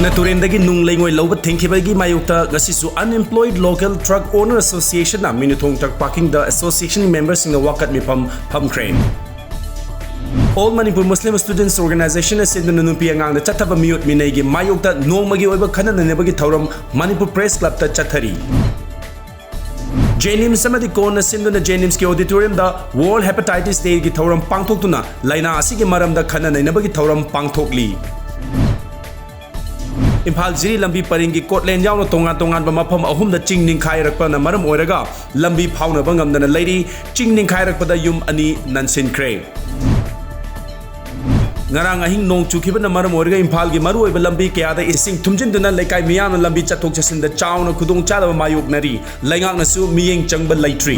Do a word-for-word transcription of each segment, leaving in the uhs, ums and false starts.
ꯅ ꯇꯨꯔꯦꯟꯗꯒꯤ ꯅꯨꯡ ꯂꯩꯉꯣꯏ ꯂꯧꯕ ꯊꯤꯡꯈꯤꯕꯒꯤ ꯃꯥꯌꯣꯛꯇ ꯉꯁꯤꯁꯨ Unemployed Local Truck Owner Association ꯅ ꯃꯤꯅꯨꯊꯣꯡ ꯇ꯭ꯔꯛ ꯄꯥꯔꯀꯤꯡꯗ ꯑꯦꯁꯣꯁꯤꯌꯦꯁꯟꯒꯤ ꯃꯦꯝꯕꯔꯁꯤꯡꯅ ꯋꯥꯀꯠ ꯃꯤꯐꯝ ꯐꯝꯈ꯭ꯔꯦ꯫ All Manipur Muslim Students Organization ꯅ ꯁꯤꯟꯗꯨꯅ ꯅꯨꯄꯤ ꯑꯉꯥꯡꯗ ꯆꯠꯊꯕ ꯃꯤꯑꯣꯠ ꯃꯤꯅꯩꯒꯤ ꯃꯥꯌꯣꯛꯇ ꯅꯣꯡꯃꯒꯤ ꯑꯣꯏꯕ ꯈꯟꯅ ꯅꯩꯅꯕꯒꯤ ꯊꯧꯔꯝ ꯃꯅꯤꯄꯨꯔ ꯄ꯭ꯔꯦꯁ ꯀ꯭ꯂꯕꯇ ꯆꯠꯊꯔꯤ꯫ JNIMS ꯑꯃꯗꯤ ꯀꯣꯟꯅ ꯁꯤꯟꯗꯨꯅ JNIMS ꯀꯤ auditorium ꯗ World Hepatitis Day ꯒꯤ ꯊꯧꯔꯝ ꯄꯥꯡꯊꯣꯛꯇꯨꯅ ꯂꯥꯏꯅꯥ ꯑꯁꯤꯒꯤ ꯃꯔꯝꯗ ꯈꯟꯅ ꯅꯩꯅꯕꯒꯤ ꯊꯧꯔꯝ ꯄꯥꯡꯊꯣꯛꯂꯤ꯫ ꯏꯝꯐꯥꯜ ꯖꯤꯔꯤ ꯂꯝꯕꯤ ꯄꯔꯤꯡꯒꯤ ꯀꯣꯠꯂꯦꯟ ꯌꯥꯎꯅ ꯇꯣꯉꯥꯟ ꯇꯣꯉꯥꯟꯕ ꯃꯐꯝ ꯑꯍꯨꯝꯗ ꯆꯤꯡ ꯅꯤꯡꯈꯥꯏꯔꯛꯄꯅ ꯃꯔꯝ ꯑꯣꯏꯔꯒ ꯂꯝꯕꯤ ꯐꯥꯎꯅꯕ ꯉꯝꯗꯅ ꯂꯩꯔꯤ꯫ ꯆꯤꯡ ꯅꯤꯡꯈꯥꯏꯔꯛꯄꯗ ꯌꯨꯝ ꯑꯅꯤ ꯅꯟꯁꯤꯟꯈ꯭ꯔꯦ꯫ ꯉꯔꯥꯡ ꯑꯍꯤꯡ ꯅꯣꯡ ꯆꯨꯈꯤꯕꯅ ꯃꯔꯝ ꯑꯣꯏꯔꯒ ꯏꯝꯐꯥꯜꯒꯤ ꯃꯔꯨꯑꯣꯏꯕ ꯂꯝꯕꯤ ꯀꯌꯥꯗ ꯏꯁꯤꯡ ꯊꯨꯝꯖꯤꯟꯗꯨꯅ ꯂꯩꯀꯥꯏ ꯃꯤꯌꯥꯝꯅ ꯂꯝꯕꯤ ꯆꯠꯊꯣꯛ ꯆꯠꯁꯤꯟꯗ ꯆꯥꯎꯅ ꯈꯨꯗꯣꯡꯆꯥꯗꯕ ꯃꯥꯌꯣꯛꯅꯔꯤ꯫ ꯂꯩꯉꯥꯛꯅꯁꯨ ꯃꯤꯠꯌꯦꯡ ꯆꯪꯕ ꯂꯩꯇ꯭ꯔꯤ꯫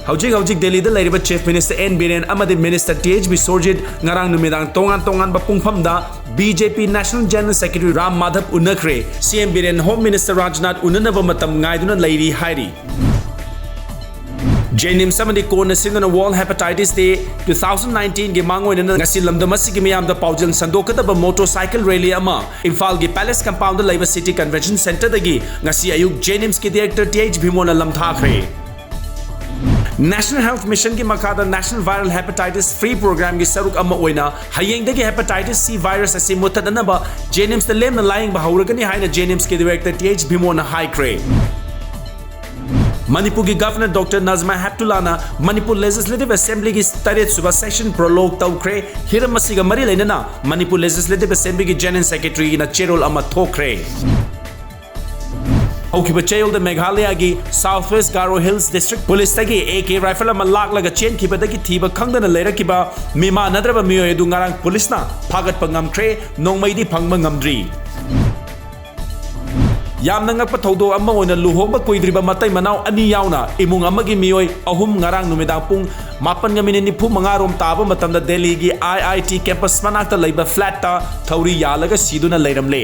ꯍꯧꯖꯤꯛ ꯍꯧꯖꯤꯛ ꯗꯦꯜꯂꯤꯗ ꯂꯩꯔꯤꯕ Chief Minister N ꯕꯤꯔꯦꯟ ꯑꯃꯗꯤ Minister ꯇꯤ ꯑꯩꯆ ꯕꯤꯁ꯭ꯋꯔꯖꯤꯠ ꯉꯔꯥꯡ ꯅꯨꯃꯤꯗꯥꯡ ꯇꯣꯉꯥꯟ ꯇꯣꯉꯥꯟꯕ ꯄꯨꯡꯐꯝꯗ B J P National General Secretary Ram Madhab ꯎꯅꯈ꯭ꯔꯦ꯫ C M Biren Home Minister Rajnath ꯎꯅꯅꯕ ꯃꯇꯝ ꯉꯥꯏꯗꯨꯅ ꯂꯩꯔꯤ ꯍꯥꯏꯔꯤ꯫ JNIMS ꯑꯃꯗꯤ ꯀꯣꯟꯅ ꯁꯤꯟꯗꯨꯅ World Hepatitis Day two thousand nineteen ꯒꯤ ꯃꯥꯡꯑꯣꯏꯅꯅ ꯉꯁꯤ ꯂꯝꯗꯝ ꯑꯁꯤꯒꯤ ꯃꯤꯌꯥꯝꯗ ꯄꯥꯎꯖꯦꯜ ꯁꯟꯗꯣꯛꯀꯗꯕ motorcycle rally ꯑꯃ ꯏꯝꯐꯥꯜꯒꯤ Palace Compound ꯗ ꯂꯩꯕ City Convention Centre ꯗꯒꯤ ꯉꯁꯤ ꯑꯌꯨꯛ JNIMS ꯀꯤ Director ꯇꯤ ꯑꯩꯆ ꯚꯤꯃꯣꯅ ꯂꯝꯊꯥꯈ꯭ꯔꯦ꯫ National Health Mission ꯒꯤ ꯃꯈꯥꯗ National Viral Hepatitis Free Program ꯒꯤ ꯁꯔꯨꯛ ꯑꯃ ꯑꯣꯏꯅ ꯍꯌꯦꯡꯗꯒꯤ Hepatitis C virus ꯑꯁꯤ ꯃꯨꯠꯊꯠꯅꯅꯕ JNIMS ꯇ ꯂꯦꯝꯅ ꯂꯥꯌꯦꯡꯕ ꯍꯧꯔꯒꯅꯤ ꯍꯥꯏꯅ JNIMS ꯀꯤ Director ꯇꯤ ꯑꯩꯆ ꯚꯤꯃꯣꯅ ꯍꯥꯏꯈ꯭ꯔꯦ꯫ ꯃꯅꯤꯄꯨꯔꯒꯤ Governor Doctor Najma ꯍꯦꯞꯇꯨꯂꯥꯅ Manipur Legislative Assembly ꯒꯤ ꯇꯔꯦꯠ ꯁꯨꯕ session prologue ꯇꯧꯈ꯭ꯔꯦ꯫ ꯍꯤꯔꯝ ꯑꯁꯤꯒ ꯃꯔꯤ ꯂꯩꯅꯅ ꯃꯅꯤꯄꯨꯔ Legislative Assembly ꯒꯤ General Secretary ꯅ ꯆꯦꯔꯣꯜ ꯑꯃ ꯊꯣꯛꯈ꯭ꯔꯦ꯫ ꯍꯧꯈꯤꯕ ꯆꯌꯣꯜꯗ ꯃꯦꯘꯥꯂꯌꯒꯤ South West Garo Hills District Police ꯇꯒꯤ A K rifle ꯑꯃ ꯂꯥꯛꯂꯒ ꯆꯦꯟꯈꯤꯕꯗꯒꯤ ꯊꯤꯕ ꯈꯪꯗꯅ ꯂꯩꯔꯛꯈꯤꯕ ꯃꯤꯃꯥꯟꯅꯗ꯭ꯔꯕ ꯃꯤꯑꯣꯏ ꯑꯗꯨ ꯉꯔꯥꯡ ꯄꯨꯂꯤꯁꯅ ꯐꯥꯒꯠꯄ ꯉꯝꯈ꯭ꯔꯦ꯫ ꯅꯣꯡꯃꯩꯗꯤ ꯐꯪꯕ ꯉꯝꯗ꯭ꯔꯤ꯫ ꯌꯥꯝꯅ ꯉꯛꯄ ꯊꯧꯗꯣꯛ ꯑꯃ ꯑꯣꯏꯅ ꯂꯨꯍꯣꯡꯕ ꯀꯨꯏꯗ꯭ꯔꯤꯕ ꯃꯇꯩ ꯃꯅꯥꯎ ꯑꯅꯤ ꯌꯥꯎꯅ ꯏꯃꯨꯡ ꯑꯃꯒꯤ ꯃꯤꯑꯣꯏ ꯑꯍꯨꯝ ꯉꯔꯥꯡ ꯅꯨꯃꯤꯗꯥꯡ ꯄꯨꯡ ꯃꯥꯄꯟꯒ ꯃꯤꯅꯤꯠ ꯅꯤꯐꯨ ꯃꯉꯥ ꯔꯣꯝ ꯇꯥꯕ ꯃꯇꯝꯗ ꯗꯦꯜꯂꯤꯒꯤ I I T campus ꯃꯅꯥꯛꯇ ꯂꯩꯕ flat ꯇ ꯊꯧꯔꯤ ꯌꯥꯜꯂꯒ ꯁꯤꯗꯨꯅ ꯂꯩꯔꯝꯂꯦ꯫